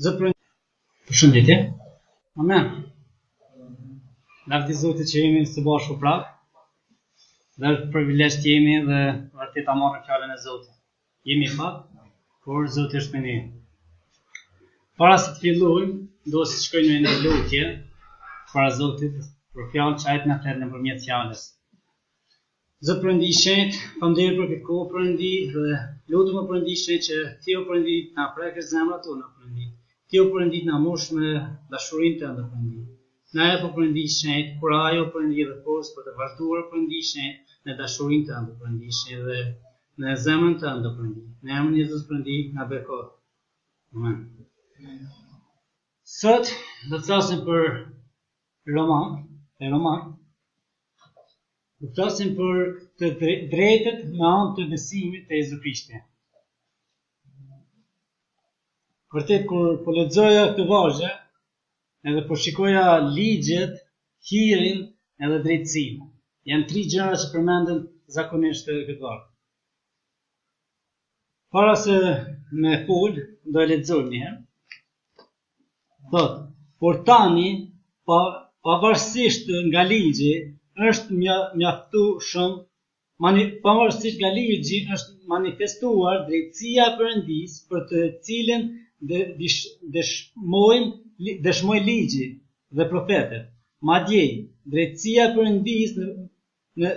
Zot për Përshëndetje. Amen. Lavdi Zotit që jemi së bashku prapë. Dhe është privilegj të jemi dhe vërtet ta marrim fjalën e Zotit. Jemi pak, por Zoti është me ne. Para se të fillojmë, do të shkojmë në një lutje para Zotit për fjalën që ai të na flet nëpërmjet fjalës. Zot Perëndi i shenjtë, faleminderit për këtë kohë Perëndi dhe lutem o Perëndi i shenjtë që ti o Perëndi të na prekësh zemrat tona Perëndi. Ti o Perëndi të na mbush me dashurinë tënde Perëndi. Na jep o Perëndi i shenjtë, kurajo o Perëndi dhe forcë për të vazhduar o Perëndi i shenjtë në dashurinë tënde Perëndi i shenjtë dhe në zemrën tënde Perëndi. Në emrin e Jezus Perëndi na beko. Amen. Sot do të flasim për Roman, e Roman, Do të flasim për të drejtët me anë të besimit te Jezu Krishti. Vërtet kur po lexoja këtë vargje, edhe po shikoja ligjet, hirin edhe drejtësinë. Janë tri gjëra që përmenden zakonisht në këtë varg. Para se me fol, do e lexojmë një herë. Thotë, por tani, pa, pavarësisht nga ligji, është mja, mjaftueshëm mani, pavarësisht nga ligji është manifestuar drejtësia e Perëndisë për të cilën dë, dish, dëshmojnë dëshmoi ligji dhe profetët. Madje, drejtësia e Perëndisë në, në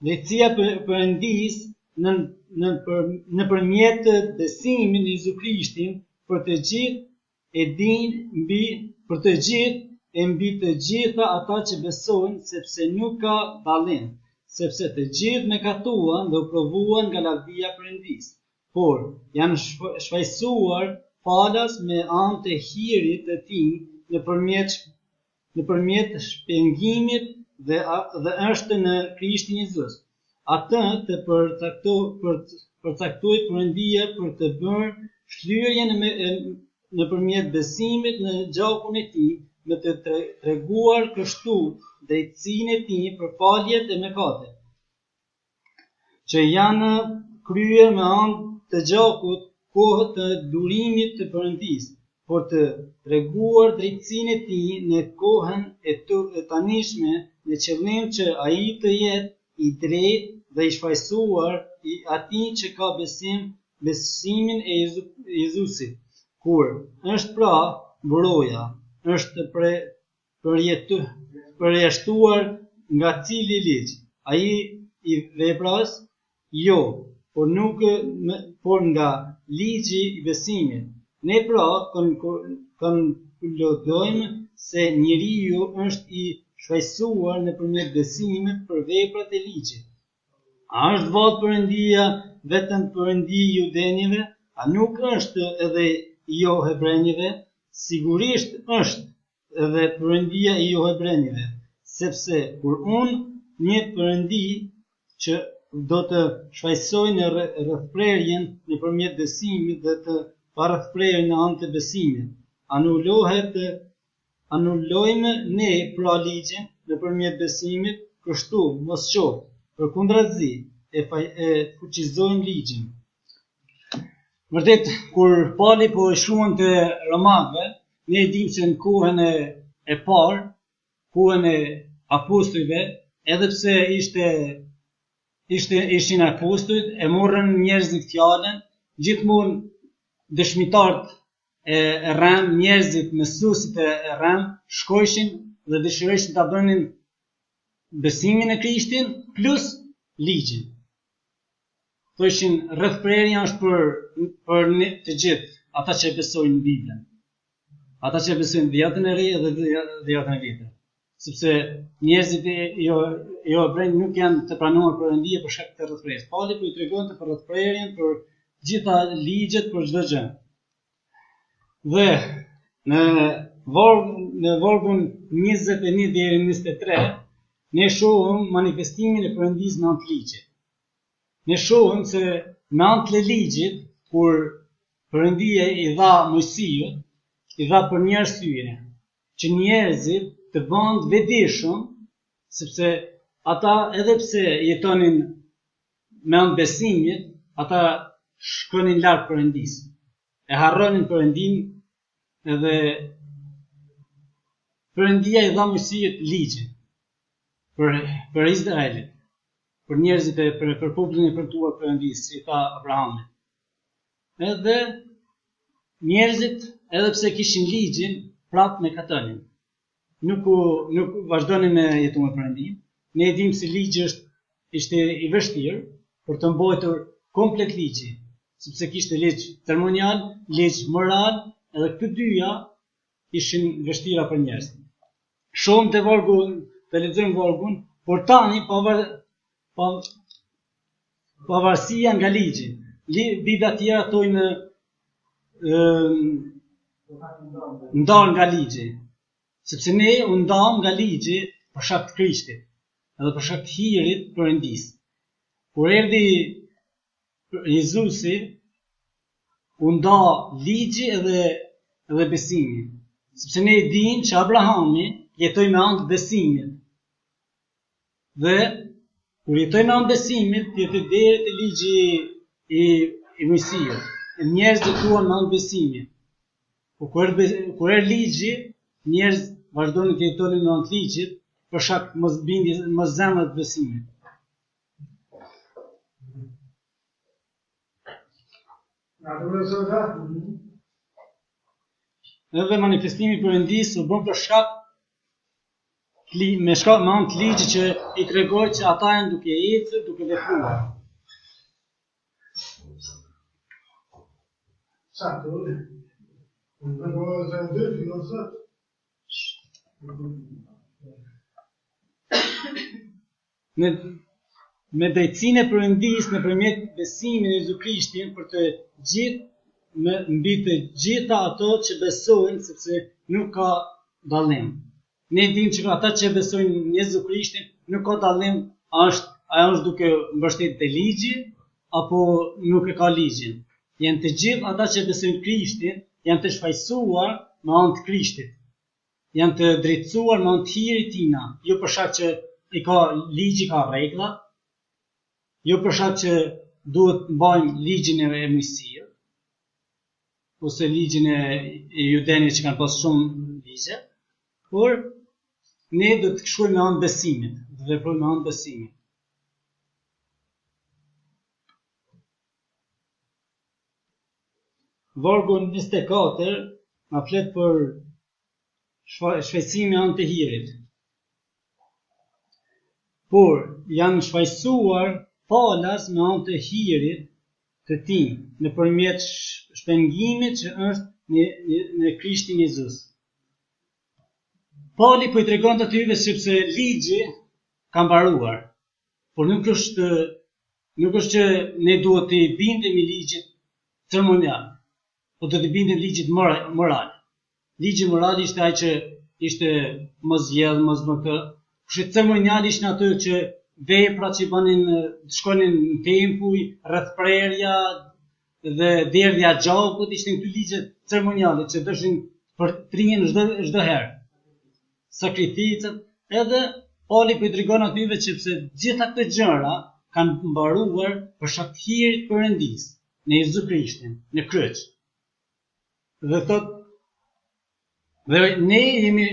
drejtësia e Perëndisë në në për, nëpërmjet besimit në Jezu Krishtin për të gjithë e dinë mbi për të gjithë e mbi të gjitha ata që besojnë sepse nuk ka dallim, sepse të gjithë mëkatuan dhe u privuan nga lavdia e Perëndisë, por janë shfajësuar falas me anë të hirit të tij nëpërmjet nëpërmjet shpengimit dhe dhe është në Krishtin Jezus. Atë të përcakto, për, përcaktoi Perëndia për të bërë shlyerjen me, nëpërmjet besimit në gjakun e tij, me të treguar kështu drejtësinë e tij për faljet e mëkateve që janë kryer me anë të gjakut kohë të durimit të Perëndisë, për të treguar drejtësinë e tij në kohën e, të, e tanishme me qëllim që ai të jetë i drejtë dhe i shfajësuar i atij që ka besim besimin e Jezu, Jezusit. Kur është pra mburoja, është pre, përjetu, përjashtuar nga cili ligj? Ai i veprës? Jo, por nuk por nga ligji i besimit. Ne pra konkludojmë se njeriu është i shfajësuar nëpërmjet besimit për veprat e ligjit. A është vallë Perëndia vetëm Perëndi i judenjve? A nuk është edhe i jo hebrenjve? Sigurisht është edhe Perëndia i jo hebrenjve, sepse kur unë një Perëndi që do të shfajësojë të rrethprerën nëpërmjet besimit dhe të parrethprerën me anë të besimit, anulohet Anulojmë ne pra ligjin nëpërmjet besimit, kështu mos qoftë, përkundrazi, e, faj, e fuqizojmë ligjin. Vërtet, kur Pali po e shkruante Romakëve, ne e dimë se në kohën e, e parë, kohën e apostujve, edhe pse ishte ishte ishin apostujt, e morën njerëzit fjalën, gjithmonë dëshmitarët e rremë, njerëzit, mësuesit e rremë, shkojshin dhe dëshirojshin ta bënin besimin e Krishtin plus ligjin. Thojshin rrethprerja është për për ne të gjithë ata që besojnë në Biblën. Ata që besojnë Dhiatën e Re dhe Dhiatën e Vjetër. Sepse njerëzit e jo jo hebrenj nuk janë të pranuar Perëndia për shkak të rrethprerjes. Pali po i tregonte për rrethprerjen, për gjitha ligjet, për çdo gjë. Dhe në varg në vargun 21 deri 23 ne shohim manifestimin e Perëndisë me anë të ligjit. Ne shohim se me anë të ligjit kur Perëndia i dha Moisiut, i dha për një arsye, që njerëzit të bëhen të vetëdijshëm, sepse ata edhe pse jetonin me anë besimit, ata shkonin larg Perëndisë. E harronin Perëndinë edhe Perëndia i dha Moisiut ligjin për për Izraelin, për njerëzit e për, për popullin e premtuar Perëndisë, si i tha Abrahamit. Edhe njerëzit, edhe pse kishin ligjin, prapë mëkatonin. Nuk u nuk vazhdonin me jetu me Perëndinë. Ne e dimë se ligji është ishte i vështirë për të mbajtur komplet ligji, sepse kishte ligj ceremonial, ligj moral, edhe këto dyja ishin vështira për njerëz. Shohim te vargu, të lexojmë vargun, por tani pavar pa pavarësia nga ligji. Li, Bibla tjera thojnë ndarë nga ligji, sepse ne u ndamë nga ligji për shkak të Krishtit, edhe për shkak të hirit Perëndisë. Kur erdhi Jezusi, u nda ligji edhe edhe besimi, sepse ne e dimë që Abrahami jetoi me anë të besimit. Dhe kur jetoi me anë të besimit, jetoi deri te ligji i i Moisiut. E njerëzit jetuan me anë të besimit. Po kur erdhi kur erdhi ligji, njerëzit vazhdonin të jetonin me anë të ligjit për shkak të mosbindjes, mos zemrës të besimit. Edhe manifestimi i Perëndisë u bë për shkak me shkak me anë të ligjit që i tregoi që ata janë duke ecur, duke vepruar. Sa të Unë do të them jo sot. Me me drejtësinë e Perëndisë nëpërmjet besimit në Jezu Krishtin për të gjithë me mbi të gjitha ato që besojnë sepse nuk ka dallim. Ne dimë që ata që besojnë në Jezu Krishtin nuk ka dallim a është a është duke mbështetur te ligji apo nuk e ka ligjin. Janë të gjithë ata që besojnë Krishtin, janë të shfajësuar me anë të Krishtit. Janë të drejtësuar me anë të hirit tina, jo për shkak që i ka ligji ka rregulla, jo për shkak që duhet mbajmë ligjin e Moisiut, ose ligjin e, e judenjve që kanë pas shumë ligje, por ne do të shkojmë me anë besimit, do të veprojmë me anë besimit. Vargu 24 na flet për shfajësimin me anë të hirit. Por janë shfajësuar falas me anë të hirit të tij, nëpërmjet shpengimit që është në, në, në Krishtin Jezus. Pali po i tregonte atyve sepse ligji ka mbaruar, por nuk është nuk është që ne duhet t'i bindemi ligjit ceremonial, po do t'i bindemi ligjit moral. Ligji moral ishte ai që ishte mos vjedh, mos bë këtë. Kurse ceremonial ishin ato që veprat që i bënin, shkonin në tempuj, rrethprerja dhe derdhja e gjakut, ishin këto ligje ceremoniale që doshin përtrihen çdo çdo herë. Sakrificat, edhe Pali po i tregon atyve që pse gjitha këto gjëra kanë mbaruar për shkak të hirit Perëndisë në Jezu Krishtin, në kryq. Dhe thot dhe ne jemi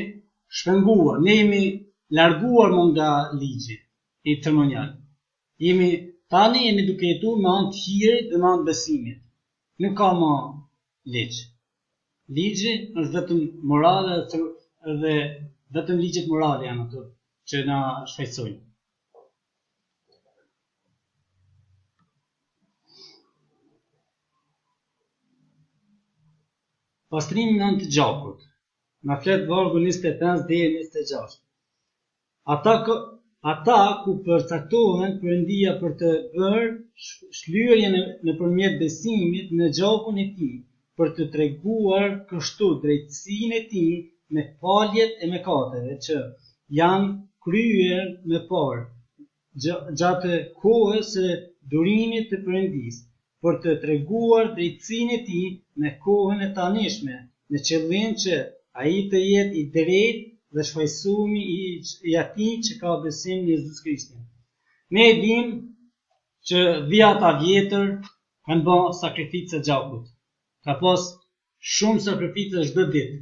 shpenguar, ne jemi larguar më nga ligji i ceremonial. Jemi tani jemi duke jetuar me anë të hirit dhe me anë të besimit. Nuk ka më ligj. Ligji është vetëm morale dhe vetëm ligjet morale janë ato që na shfajësojnë. Pastrimi me anë të gjakut. Na flet vargu 25 deri 26. Ata ata ku përcaktohen Perëndia për të bërë shlyerjen nëpërmjet besimit në gjakun e tij, për të treguar kështu drejtësinë e tij me faljet e mëkateve që janë kryer më parë gjatë kohës së durimit të Perëndisë, për të treguar drejtësinë e tij në kohën e tanishme, me qëllim që ai të jetë i drejtë dhe shfajësimi i atij që ka besim në Jezus Krishtin. Ne e dimë që dhjata vjetër kanë bë sakrificë të gjakut. Ka pas shumë sakrifica çdo ditë,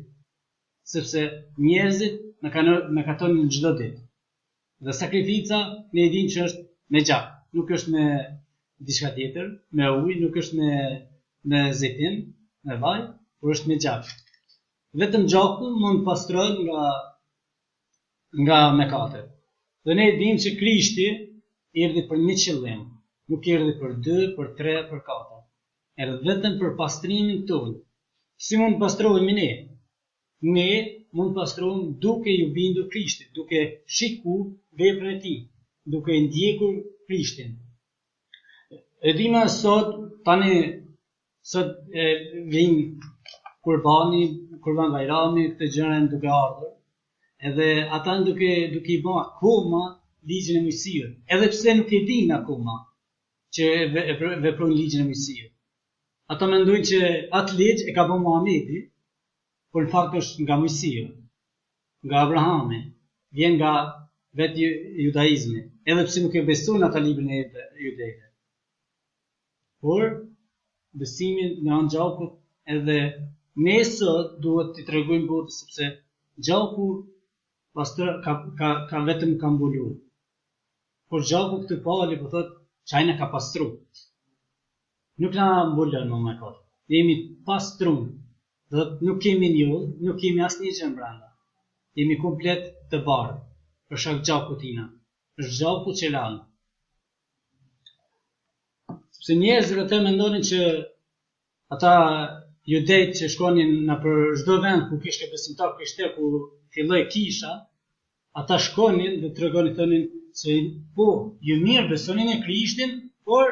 sepse njerëzit mëkatonin çdo ditë. Dhe sakrifica ne e dimë që është me gjak, nuk është me diçka tjetër, me ujë, nuk është me me zejtin, me vaj, por është me gjak. Vetëm gjaku mund të pastrojë nga nga mëkatet. Dhe ne e dimë që Krishti erdhi për një qëllim, nuk erdhi për dy, për tre, për katër. Erdhi vetëm për pastrimin tonë. Si mund të pastrohemi ne? Ne mund të pastrohemi duke iu bindur Krishtit, duke shiku veprën e tij, duke ndjekur Krishtin. E dimë sot, tani sot e vin kurbani, kurban bajrami, këto gjëra janë duke ardhur. Edhe ata janë duke duke i bë akoma ligjin e Moisiut, edhe pse nuk e dinë akoma që e veprojnë ligjin e Moisiut. Ata mendojnë që atë ligj e ka bë Muhamedi, por në fakt është nga Moisiu, nga Abrahami, vjen nga vetë judaizmi, edhe pse nuk e besojnë ata librin e judejve. Por besimi me anë gjakut edhe ne sot duhet t'i tregojmë botës sepse gjaku pastër ka ka ka vetëm ka mbulu. Por gjaku këtë Pali po thot që ai na ka pastru. Nuk na mbulon më mëkat. Ne jemi pastrum. Do të nuk kemi njollë, nuk kemi asnjë gjë brenda. Jemi komplet të bardhë për shkak gjakut tina. Është gjaku që lan. Sepse njerëzit atë mendonin që ata judejt që shkonin nëpër çdo vend ku kishte besimtar krishterë ku filloi kisha, ata shkonin dhe tregonin thonin se po, ju mirë besoni në Krishtin, por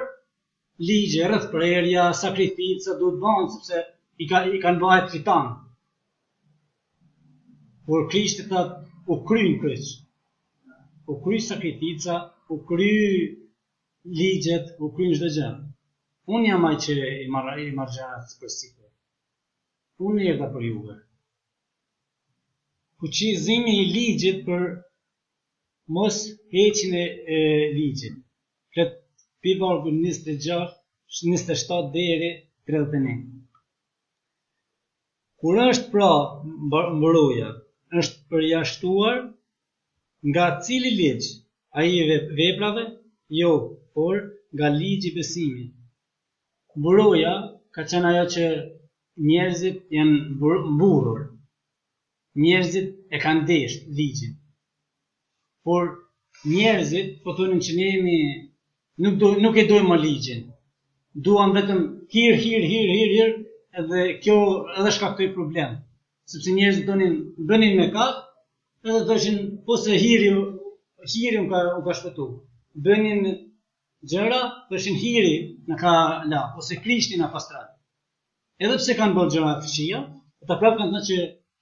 ligje, rrethprerja, sakrifica duhet bëhen sepse i ka i kanë bëhet fitan. Por Krishti tha u kry në kryq. U kry sakrifica, u kry ligjet, u kry çdo gjë. Unë jam ai që i marr i marr gjërat përsipër. Unë erdha për juve. Fuqizimi i ligjit për mos heqjen e, e ligjit. Flet pi vargu 26, 27 deri 31. Kur është pra mburoja, është përjashtuar nga cili ligj, ai i veprave? Jo, por nga ligji i besimit. Mburoja ka qenë ajo që njerëzit janë mburrur. Njerëzit e kanë desht ligjin. Por njerëzit po thonin që ne jemi nuk do nuk e dojmë më ligjin. Duam vetëm hir hir hir hir hir edhe kjo edhe shkaktoi problem. Sepse njerëzit donin bënin mëkat edhe thoshin po se hiri hiri u ka u ka shpëtu. Bënin gjëra, thoshin hiri na ka la ose Krishti na pastron. Edhe pse kanë bërë gjëra të këqija, ata prapë kanë thënë që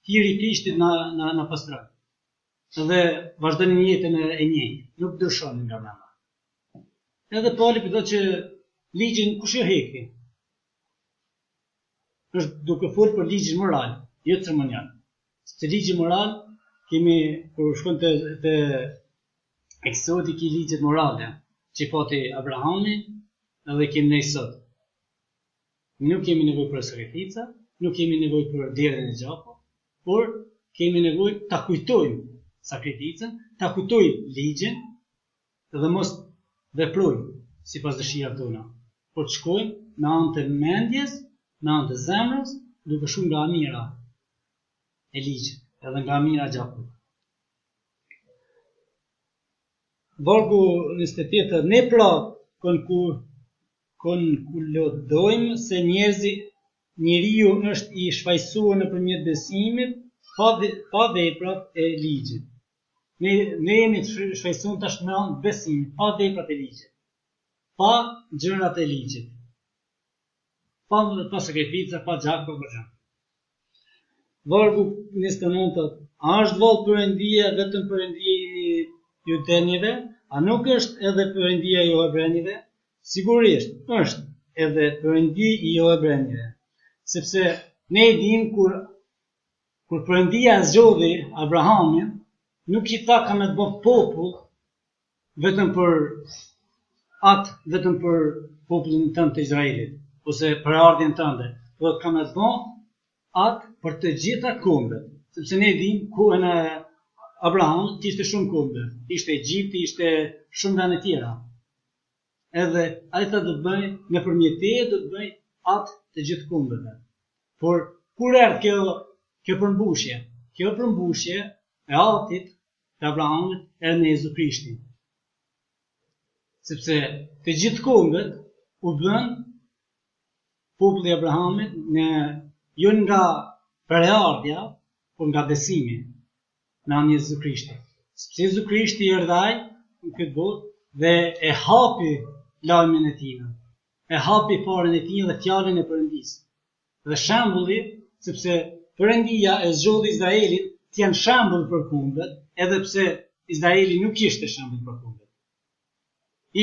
hiri i Krishtit na na na pastron. Dhe vazhdonin jetën e, e njëjtë, nuk ndryshonin nga brenda. Edhe Pali po thotë që ligjin kush e heki? Është duke folë për ligjin moral, jo ceremonial. Sepse ligji moral kemi kur shkon te te Eksodi ki ligjet morale që i pati Abrahami edhe kemi ne sot. Nuk kemi nevojë për sakrifica, nuk kemi nevojë për derdhjen e gjakut, por kemi nevojë ta kujtojmë sakrificën, ta kujtojmë ligjin dhe mos veprojmë sipas dëshirave tona, por të shkojmë me anë të mendjes, me anë të zemrës, duke shku nga e mira e ligjit, edhe nga e mira e gjakut. Vargu 28, ne pra konku, konkludojmë se njerëzi, njeriu është i shfajësuar nëpërmjet besimit pa, pa veprat e ligjit. Ne, ne jemi të shfajësuar tash me anë të besimit, pa veprat e ligjit, pa gjërat e ligjit, pa, pa sakrifica, pa gjak, pa gjë. Vargu 29 thotë, a është vallë Perëndia vetëm Perëndi i judenjve? A nuk është edhe Perëndia i johebrenjve? Sigurisht, është edhe Perëndi i johebrenjve. Sepse ne e dimë kur kur Perëndia zgjodhi Abrahamin, nuk i tha kam me të bë popull vetëm për atë, vetëm për popullin tënd të Izraelit ose për ardhjen tënde. Dhe kam me të bo atë për të gjitha kombet, sepse ne dimë kohën e Abrahamit kishte shumë kombe, ishte Egjipti, ishte shumë vende tjera. Edhe ai tha do të bëj nëpërmjet teje do të bëj atë të gjithë kombeve. Por kur erdh kjo kjo përmbushje? Kjo përmbushje e atit të Abrahamit erdh në Jezu Krishtin. Sepse të gjithë kombet u bën populli i Abrahamit në jo nga prejardhja, por nga besimi me anë Jezu Krishtit. Sepse Jezu Krishti erdhi ai në këtë botë dhe e hapi lajmin e tij. E hapi farën e tij dhe fjalën e Perëndisë. Dhe shembulli, sepse Perëndia e zgjodhi Izraelin të jenë shembull për kombet, edhe pse Izraeli nuk ishte shembull për kombet.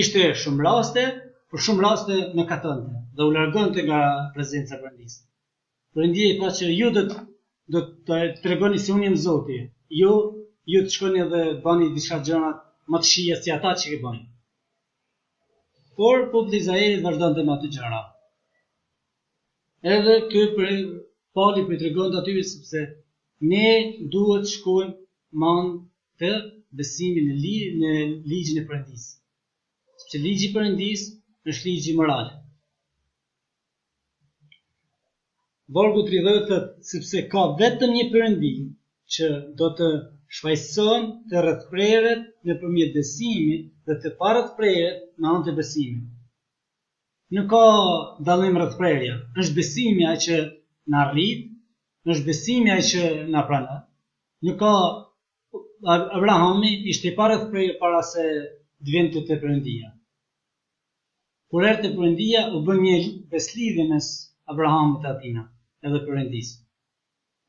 Ishte shumë raste, por shumë raste mëkatonte dhe u largonte nga prezenca e Perëndisë. Perëndia i tha që ju do të do të tregoni se unë jam Zoti. Ju ju të shkoni dhe bëni disa gjëra më të këqija si ata që i bëjnë. Por populli i Izraelit vazhdonte me ato gjëra. Edhe ky për Pali po i tregonte aty sepse ne duhet të shkojmë me anë të besimin në, li, në ligjin e Perëndisë. Sepse ligji i Perëndisë është ligji moral. Vargu 30 thotë sepse ka vetëm një Perëndi që do të shfajëson të rrethprerët nëpërmjet besimit dhe të parrethprerët me anë të besimit. Nuk ka dallim rrethprerja, është besimi ai që na rrit, është besimi ai që na pranon. Nuk ka Abrahami ishte i parrethprerë para se të vinte te Perëndia. Kur erdhi te Perëndia u bë një beslidhje mes Abrahamit e atina edhe Perëndisë.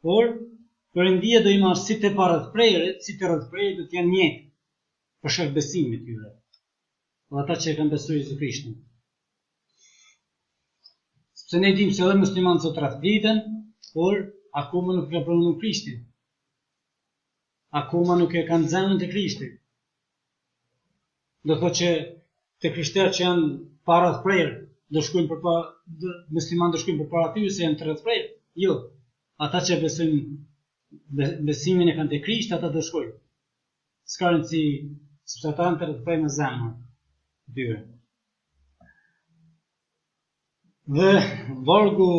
Por Perëndia do i marrë si të parrethprerët, si të rrethprerët do të jenë njëjtë për shkak besimit tyre. Dhe ata që e kanë besuar Jezu Krishtin. Sepse ne dimë se edhe muslimanët sot rrethpriten, por akoma nuk e kanë pranuar Krishtin. Akoma nuk e kanë zemrën te Krishti. Do thotë që të krishterë që janë parrethprerë, do shkojnë përpara, muslimanët do shkojnë përpara atyre se janë të rrethprerë. Jo. Ata që besojnë besimin e kanë te Krishti, ata do shkojnë. S'ka rëndësi, sepse ata janë të rrethprerë në zemër të tyre. Dhe vargu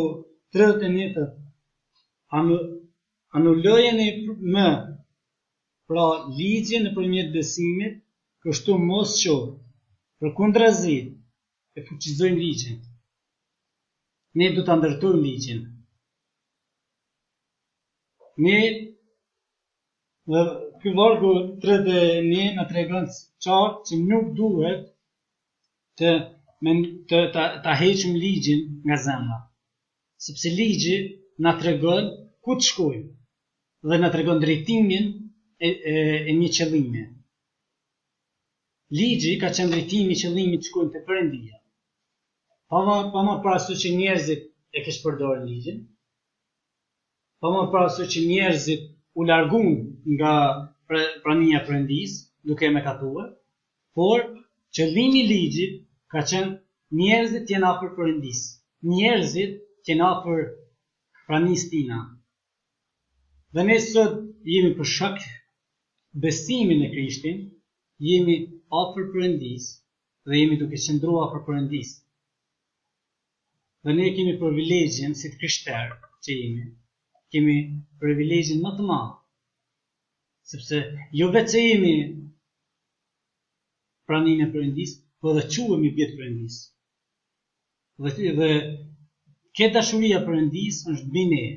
31 thotë, anu, anulojeni më pra ligjin nëpërmjet besimit, kështu mos qoftë. Përkundrazi, e fuqizojmë ligjin. Ne do ta ndërtojmë ligjin. Ne dhe ky vargu 31 na tregon qartë që nuk duhet të men, të ta, ta heqim ligjin nga zemra. Sepse ligji na tregon ku të shkojmë dhe na tregon drejtimin e, e, e një qëllimi. Ligji ka qenë drejtimi i qëllimit të shkojmë te Perëndia. Pa pa marrë parasysh që njerëzit e keqpërdorin ligjin, pa marrë parasysh që njerëzit u larguan nga prania e Perëndisë, duke e mëkatuar, por qëllimi i ligjit ka qenë njerëzit të jenë afër Perëndisë, njerëzit të jenë afër pranisë tina. Dhe ne sot jemi për shkak besimin në Krishtin, jemi afër Perëndisë dhe jemi duke qëndruar afër Perëndisë. Dhe ne kemi privilegjin si të krishterë që jemi, kemi privilegjin më të madh, sepse jo veç se jemi praninë e Perëndisë, po edhe quhemi bijtë e Perëndisë. Dhe, dhe kjo dashuria e Perëndisë është mbi ne.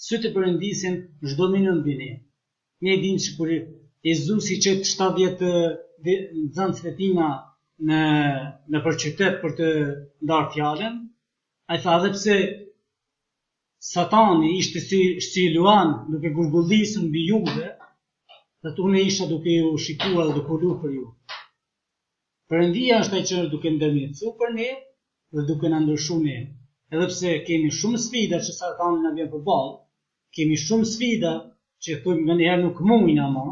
Sytë e Perëndisë janë çdo minutë mbi ne. Ne e dimë që kur Jezusi çoi 70 nxënësit e tina në nëpër qytet për të ndarë fjalën, ai tha edhe pse Satani ishte si si luan duke gurgullisur mbi juve, thotë unë isha duke ju shikuar dhe duke u lutur për ju. Perëndia është ai që është duke ndërmjetësuar për ne dhe duke na ndryshuar ne. Edhe pse kemi shumë sfida që Satani na vjen përballë, Kemi shumë sfida që thojmë nganjëherë nuk mujna ma,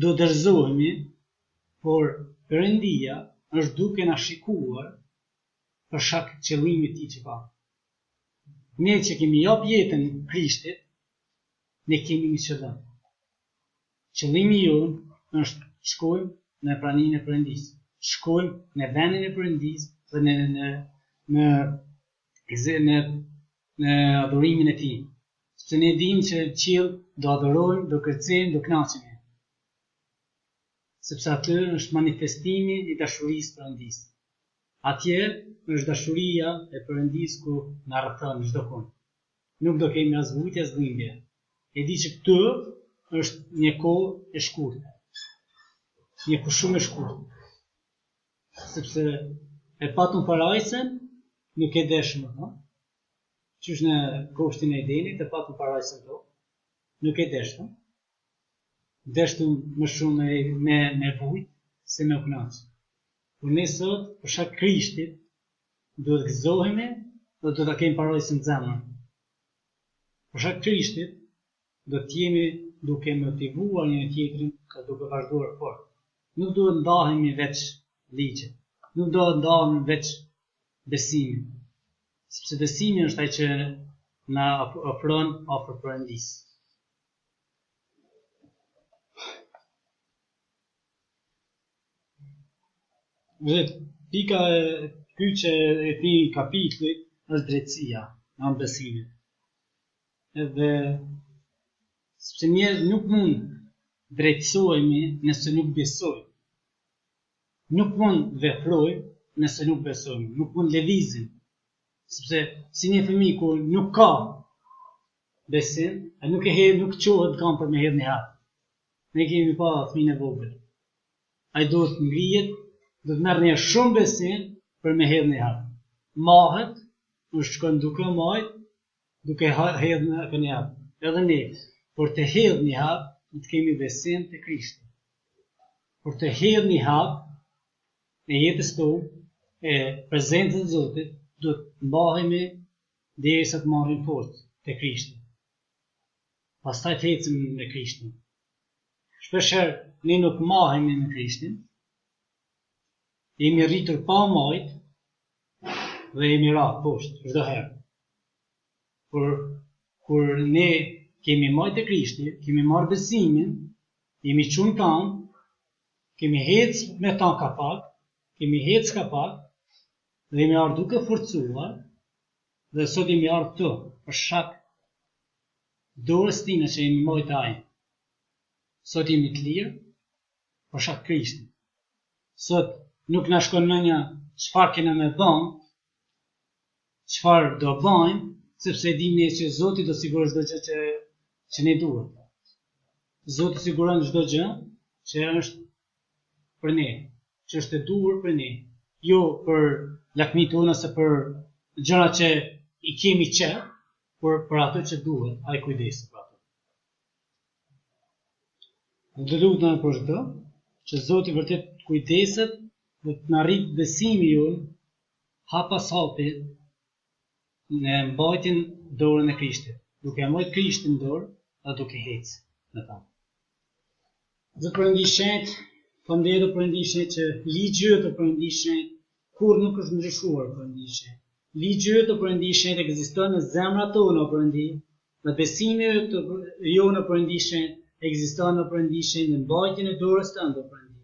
do dorëzohemi, por Ne që kemi jap jetën Krishtit, ne kemi një qëllim. Qëllimi jonë është të shkojmë në praninë e Perëndisë, të shkojmë në vendin e Perëndisë dhe në në në në në adhurimin e Tij. Sepse ne dimë që në qiell do adhurojmë, do kërcejmë, do kënaqemi. Sepse aty është manifestimi i dashurisë së Perëndisë. Atje është dashuria e Perëndisë ku na rrethon çdo kund. Nuk do kemi as vujtje as dhimbje. E di që këtu është një kohë e shkurtër. Një kohë shumë e shkurtër. Sepse e patëm parajsën, nuk e deshëm, no? Qysh në kopshtin e Edenit, e patëm parajsën to, nuk e deshtëm. Deshtëm më shumë me, me, me vujt, se me u knaqë. Por ne sot, për shkak Krishtit, duhet gëzohemi dhe do ta kemi parajsën në zemër. Për shkak Krishtit, do të jemi duke motivuar njëri tjetrin dhe duke vazhduar fort. Nuk duhet ndahemi veç ligjit, nuk duhet ndahemi veç besimit, sepse besimi është ai që na ofron afër Perëndisë. Dhe pika e kyçe e këtij kapitulli është drejtësia me anë besimit. Edhe sepse njerëz nuk mund drejtësohemi nëse nuk besojmë. Nuk mund veprojmë nëse nuk besojmë, nuk mund lëvizim. Sepse si një fëmijë kur nuk ka besim, ai nuk e hedh, nuk çohet n'kamë për me hedh një hap. Ne kemi pa fëmijën e vogël. Ai duhet të ngrihet, duhet të merr një shumë besim për me hedh një hap. Mahet, është shkon duke majt, duke hedh në një hap. Edhe ne, për të hedh një hap, ne të kemi besim te Krishti. Për të hedh një hap në jetës tonë, e prezencën e Zotit, duhet të mbahemi derisa të marrim forcë te Krishti. Pastaj të ecim me Krishtin. Shpeshherë ne nuk mahemi me Krishtin, jemi rritur pa majt dhe jemi ra poshtë çdo herë. Por kur ne kemi majt te Krishti, kemi marrë besimin, jemi çu n'kamë, kemi hec me ta ka pak, kemi hec ka pak dhe jemi ardhur duke forcuar dhe sot jemi ardhur këtu për shkak dorës tina që jemi majt ai. Sot jemi të lirë për shkak Krishtit. Sot nuk na shkon menja çfarë kena me ba, çfarë do bajmë, sepse e dimë ne që Zoti do sigurojë çdo gjë që që ne duhet. Zoti siguron çdo gjë që është për ne, që është e duhur për ne, jo për lakmitë tona ose për gjëra që i kemi qejf, por për ato që duhet, ai kujdeset për ato. Dhe lutna për çdo, që Zoti vërtet të kujdeset dhe të na rrit besimi jonë hap pas hapi në mbajtjen dorën e Krishtit, duke e mbajt Krishtin në dorë dhe duke hecë me ta. Zot Perëndi i shenjtë, faleminderit o Perëndi i shenjtë që ligji yt o Perëndi i shenjtë kurrë nuk është ndryshuar o Perëndi i shenjtë. Ligji yt o Perëndi i shenjtë ekziston në zemrat tona o Perëndi dhe besimi yt jonë o Perëndi i shenjtë ekziston o Perëndi i shenjtë në mbajtjen e dorës tënde o Perëndi.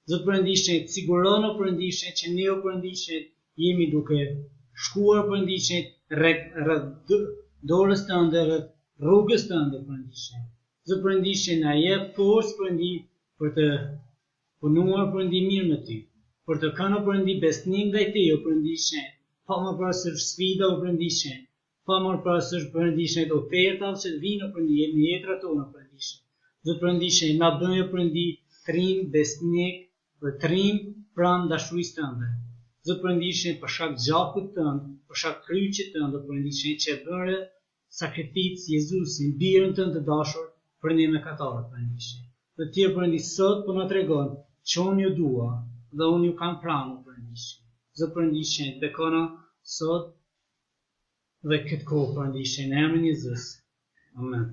Zot Perëndi i shenjtë, siguron o Perëndi i shenjtë që ne o Perëndi i shenjtë jemi duke shkuar o Perëndi i shenjtë rreth rreth dorës tënde, rreth rrugës tënde o Perëndi i shenjtë. Zot Perëndi i shenjtë na jep forcë Perëndi për të punuar Perëndi mirë me ty, për të qenë o Perëndi besnik ndaj teje o Perëndi i shenjtë, pa marrë parasysh sfida o Perëndi i shenjtë, pa marrë parasysh Perëndi i shenjtë oferta që vijnë o Perëndi në jetërat tona o Perëndi i shenjtë. Zot Perëndi i shenjtë na bëj o Perëndi të rrimë besnik dhe të rrimë pranë dashurisë tënde. Zot Perëndi i shenjtë për shkak gjakut tënd, për shkak kryqit tënd o Perëndi i shenjtë që e bëre sakrificë Jezusin, birin tënd të dashur, për ne mëkatarët, Perëndi i shenjtë. Dhe ti o Perëndi sot po na tregon që unë ju dua dhe unë ju kam pranë, o Perëndi i shenjtë. Zot Perëndi i shenjtë, bekona sot dhe këtë kohë, Perëndi i shenjtë, në emrin Jezus. Amen.